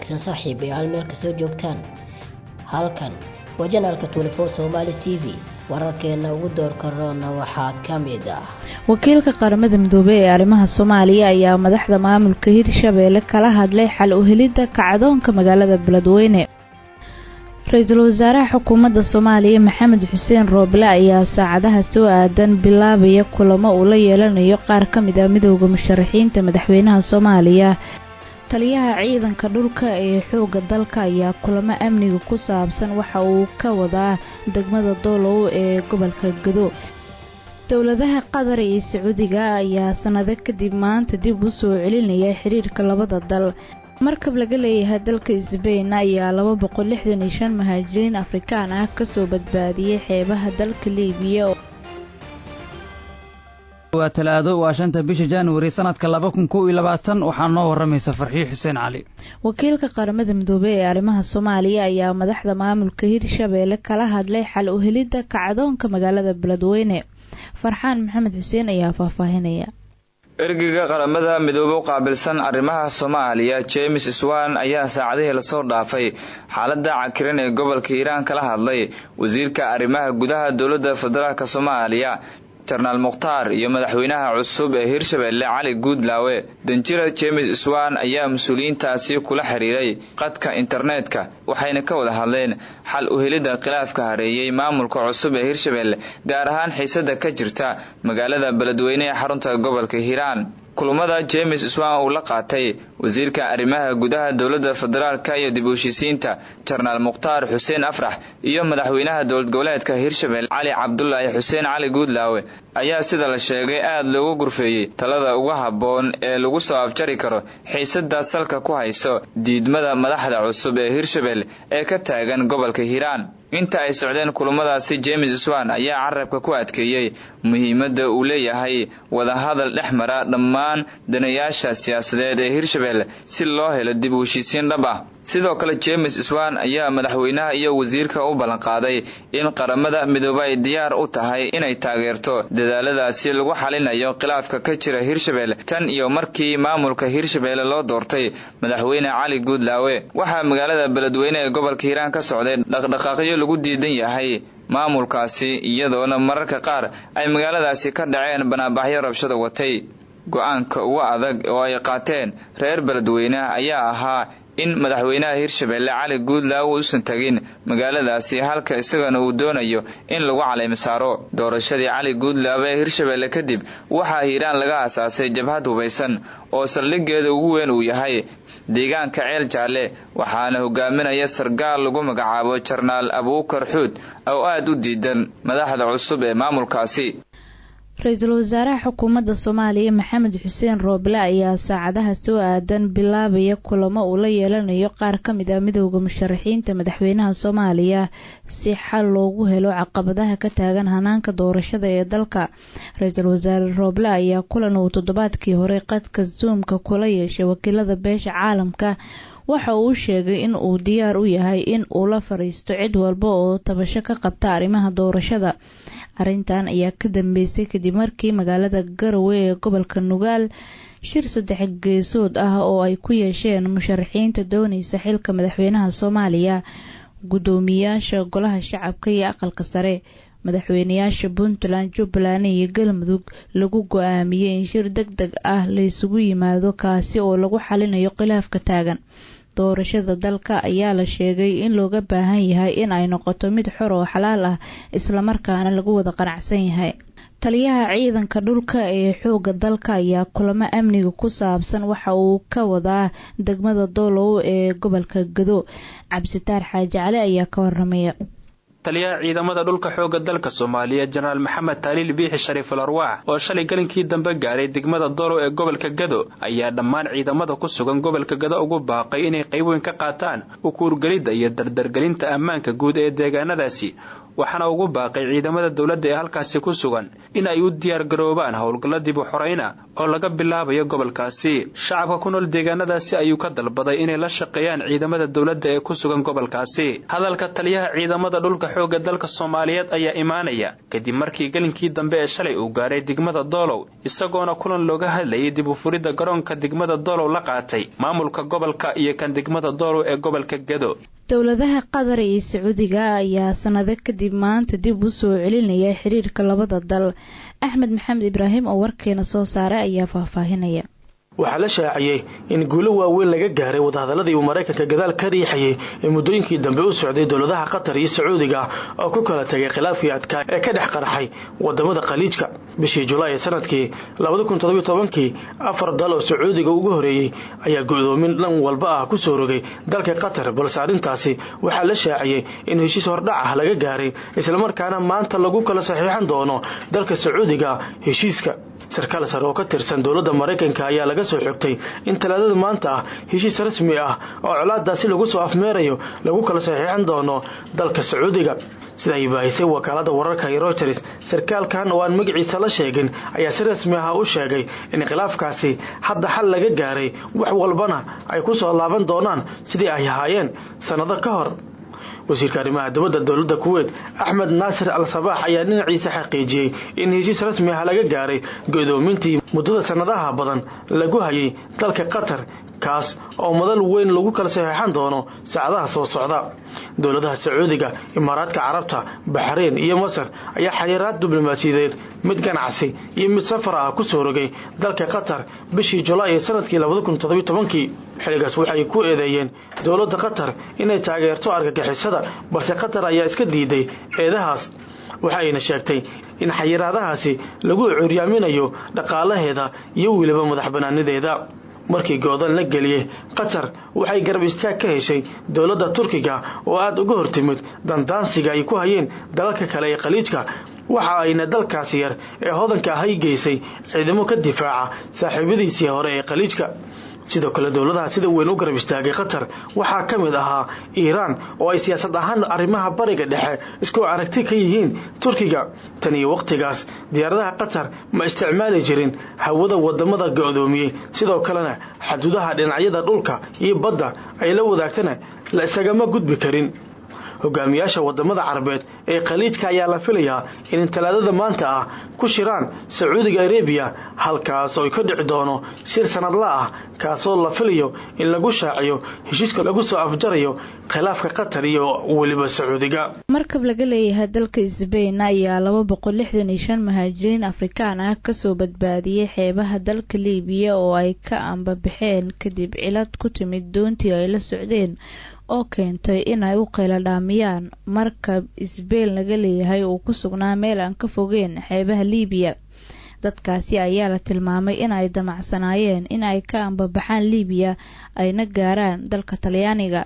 Wanaagsan saaxiibayaal, meel kasoo joogtaan. Halkan waa channelka 24 Somali TV. Wararkeena ugu doorka roona waxaa ka mid ah: Wakiilka Qaramada Midoobey ee arrimaha Soomaaliya ayaa madaxda maamulka Hirshabeelle kala hadlay xal u helidda kacdoonka magaalada Beledweyne. Ra-iisul wasaaraha xukuumadda Soomaaliya Maxamed Xuseen Rooble ayaa saacadaha soo aadan bilaabaya kulamo uu la yeelanayo qaar ka mid ah Midowda Musharaxiinta madaxweynaha Soomaaliya. Taliyaha ciidanka dhulka ee xoogga dalka ayaa kulamo amniga ku saabsan waxa uu ka wadaa degmada Doolow ee gobolka Gado. Dowladaha Qatar iyo Sacuudiga ayaa sanado kadib maanta dib u soo celinaya xiriirka labada dal. Markab laga leeyahay dalka Sbain ayaa 265 muhaajiriin Afrikaan ah kasoo badbaadiyey xeebaha dalka Liibiya. Waa Talaado, waa 5-ta bisha Januari sanadka 2021. Waxaa noo waramaysa Farxiyo Xuseen Cali. Wakiilka Qaramada Midoobey ee arrimaha Soomaaliya ayaa madaxda maamulka Hirshabeelle kala hadlay xal u helidda kacdoonka magaalada Beledweyne. Farxaan Maxamed Xuseen ayaa faahfaahinaya. Ergeyga Qaramada Midoobe u qaabilsan arrimaha Soomaaliya, James Swan, ayaa saacadihii lasoo dhaafay xaaladda cakiran ee gobolka Hiiraan kala hadlay wasiirka arrimaha gudaha dowladda federaalka Soomaaliya, Jenaraal Mukhtaar, iyo madaxweynaha cusub ee Hirshabelle, Cali Guudlaawe. Danjira James Swan ayaa mas-uuliyiintaasi kula xiriiray qadka internetka, waxayna ka wada hadleen xal u helidda khilaafka hareeyey maamulka cusub ee Hirshabelle, gaar ahaan xiisada ka jirta magaalada Beledweyne ee xarunta gobolka Hiiraan. Kulamada James Swan uu la qaatay wasiirka arrimaha gudaha dowladda federaalka iyo dib u heshiisiinta, Jenaraal Mukhtaar Xuseen Afrax, iyo madaxweynaha dowlad goboleedka Hirshabelle, Cali Cabdulaahi Xuseen Cali Guudlaawe, ayaa sida la sheegay aada loogu gurfeeyey talada uga habboon ee lagu soo afjari karo xiisada salka ku hayso diidmada madaxda cusub ee Hirshabelle ee ka taagan gobolka Hiiraan. Inta ay socdeen kulamadaasi, James Swan ayaa carabka ku adkeeyey muhiimadda uu leeyahay wadahadal dhex mara dhammaan danayaasha siyaasadeed ee Hirshabelle si loo helo dib u heshiisiin dhab ah. Sidoo kale, James Swan ayaa madaxweynaha iyo wasiirka u ballanqaaday in Qaramada Midoobe ay diyaar u tahay inay taageerto dadaaladaasi lagu xalinayo khilaafka ka jira Hirshabelle. Tan iyo markii maamulka Hirshabelle loo doortay madaxweyne Cali Guudlaawe, waxaa magaalada Beledweyne ee gobolka Hiiraan ka socday dhaqdhaqaaqyo lagu diidan yahay maamulkaasi, iyadoona mararka qaar ay magaaladaasi ka dhaceen banaanbaxyo rabshada watay. Go-aanka ugu adag oo ay qaateen reer Beledweyne ayaa ahaa in madaxweynaha Hirshabelle Cali Guudlaawe uusan tagin magaaladaasi, halka isagana uu doonayo in lagu caleymo saaro. Doorashadii Cali Guudlaawe ee Hirshabelle kadib, waxaa Hiiraan laga aasaasay jabhad hubaysan oo saldhigeeda ugu weyn uu yahay deegaanka Ceel Jaalle, waxaana hogaaminaya sargaal lagu magacaabo Jenaraal Abuukar Xuud oo aada u diidan madaxda cusub ee maamulkaasi. Ra-iisul wasaaraha xukuumadda Soomaaliya Maxamed Xuseen Rooble ayaa saacadaha soo aadan bilaabaya kulamo uu la yeelanayo qaar ka mid ah Midowda Musharaxiinta madaxweynaha Soomaaliya si xal loogu helo caqabadaha ka taagan hanaanka doorashada ee dalka. Ra-iisul wasaare Rooble ayaa kulan uu toddobaadkii hore qadka Zoomka kula yeeshay wakiilada beesha caalamka waxa uu sheegay in uu diyaar u yahay in uu la fariisto cid walba oo tabasho ka qabta arrimaha doorashada. Arrintan ayaa ka dambeysay kadib markii magaalada Garowe ee gobolka Nugaal shir saddex geesood ah oo ay ku yeesheen musharaxiinta dooneysa xilka madaxweynaha Soomaaliya, guddoomiyaasha Golaha Shacabka iyo Aqalka Sare, madaxweynayaasha Puntland, Jubbaland iyo Galmudug, lagu go-aamiyey in shir deg deg ah laysugu yimaado, kaasi oo lagu xalinayo khilaafka taagan. Doorashada dalka ayaa la sheegay in looga baahan yahay in ay noqoto mid xor oo xalaal ah, islamarkaana lagu wada qanacsan yahay. Taliyaha ciidanka dhulka ee xoogga dalka ayaa kulamo amniga ku saabsan waxa uu ka wadaa degmada Doolow ee gobolka Gado. Cabsitaar Xaaji Cali ayaa ka waramaya. Taliyaha ciidamada dhulka xoogga dalka Soomaaliya, Jenaraal Maxamed Taaliil Biixi Shariif Al Arwaax, oo shalay galinkii dambe gaaray degmada Doolow ee gobolka Gado, ayaa dhammaan ciidamada ku sugan gobolka Gado ugu baaqay inay qayb weyn ka qaataan ukuurgelidda iyo dardargelinta ammaanka guud ee deegaanadaasi, waxaana ugu baaqay ciidamada dowladda ee halkaasi ku sugan in ay u diyaargaroobaan howlgalla dib u xorayna oo laga bilaabayo gobolkaasi. Shacabka ku nool deegaanadaasi ayuu ka dalbaday inay la shaqeeyaan ciidamada dowladda ee ku sugan gobolkaasi. Hadalka taliyaha ciidamada dhulka xoogga dalka Soomaaliyeed ayaa imaanaya kadib markii gelinkii dambe ee shalay uu gaaray degmada Doolow, isagoona kulan looga hadlayay dib u furidda garoonka degmada Doolow la qaatay maamulka gobolka iyo kan degmada Doolow ee gobolka Gado. Dowladaha Qatar iyo Sacuudiga ayaa sanado kadib maanta dib u soo celinaya xiriirka labada dal. Axmed Maxamed Ibraahim oo warkeena soo saaray ayaa faahfaahinaya. Waxaa la shaaciyey in guulo waaweyn laga gaaray wadahadaladii uu Maraykanka gadaal ka riixayay ee muddooyinkii dambe u socday dowladaha Qatar iyo Sacuudiga oo ku kala tegay khilaafkii adkaa ee ka dhex qarxay wadamada Khaliijka. Bishii Julaay ee sanadkii 2017kii, afar dal oo Sacuudiga ugu horeeyey ayaa go'doomin dhan walba ah ku soo rogay dalka Qatar, balse arrintaasi waxaa la shaaciyey in heshiis hordhac ah laga gaaray, islamarkaana maanta lagu kala saxiixan doono dalka Sacuudiga heshiiska. Sarkaal sare oo ka tirsan dowladda Maraykanka ayaa laga soo xigtay in Talaadada maanta ah heshiis rasmi ah oo colaadaasi lagu soo afmeerayo lagu kala saxiixan doono dalka Sacuudiga, sida ay baahisay wakaalada wararka ee Reuters. Sarkaalkan oo aan magaciisa la sheegin ayaa si rasmi ah u sheegay in khilaafkaasi hadda xal laga gaaray, wax walbana ay ku soo laaban doonaan sidii ay ahaayeen sannado ka hor. Wasiirka arrimaha dibadda dowladda Kuweyt, Axmed Naasir Al Sabaax, ayaa dhinaciisa xaqiijiyey in heshiis rasmi ah laga gaaray go'doomintii muddada sannadaha badan lagu hayay dalka Qatar, kaas oo madal weyn lagu kala saxiixan doono saacadaha soo socda. Dowladaha Sacuudiga, Imaaraadka Carabta, Baxreyn iyo Masar ayaa xayiraad diblomaasiyadeed, mid ganacsi iyo mid safar ah ku soo rogay dalka Qatar bishii Julaay ee sanadkii 2017kii. Xilligaas waxay ku eedeeyeen dowladda Qatar inay taageerto argagixisada, balse Qatar ayaa iska diiday eedahaas, waxayna sheegtay in xayiraadahaasi lagu curyaaminayo dhaqaalaheeda iyo weliba madax banaanideeda. Markii goodan la geliyey, Qatar waxay garab istaag ka heshay dowladda Turkiga oo aada uga hortimid dandaansiga ay ku hayeen dalalka kale ee Khaliijka, waxa ayna dalkaasi yar ee hodanka ahay geysay ciidamo ka difaaca saaxiibadiisii hore ee Khaliijka. Sidoo kale, dowladaha sida weyn u garab istaagay Qatar waxaa ka mid ahaa Iiraan oo ay siyaasad ahaan arrimaha Bariga Dhexe isku aragti ka yihiin Turkiga. Tan iyo wakhtigaas diyaaradaha Qatar ma isticmaali jirin hawada wadamada go'doomiyey, sidoo kalena xaduudaha dhinacyada dhulka iyo badda ay la wadaagtana la isagama gudbi karin. Hogaamiyaasha wadamada Carabeed ee Khaliijka ayaa la filayaa in Talaadada maanta ah ku shiraan Sacuudiga Arebiya, halkaas oo ka dhici doono shir sanadla ah, kaasoo la filayo in lagu shaaciyo heshiiska lagu soo afjarayo khilaafka Qatar iyo weliba Sacuudiga. Markab laga leeyahay dalka Sbain ayaa 265 muhaajiriin Afrikaan ah kasoo badbaadiyey xeebaha dalka Liibiya oo ay ka ambabaxeen kadib cilad ku timid doontii ay la socdeen oo keentay in ay u qaylo dhaamiyaan. Markab Isbeel laga leeyahay uu ku sugnaa meel aan ka fogeen xeebaha Liibiya. Dadkaasi ayaa la tilmaamay in ay damacsanaayeen in ay ka ambabaxaan Liibiya ayna gaaraan dalka Talyaaniga.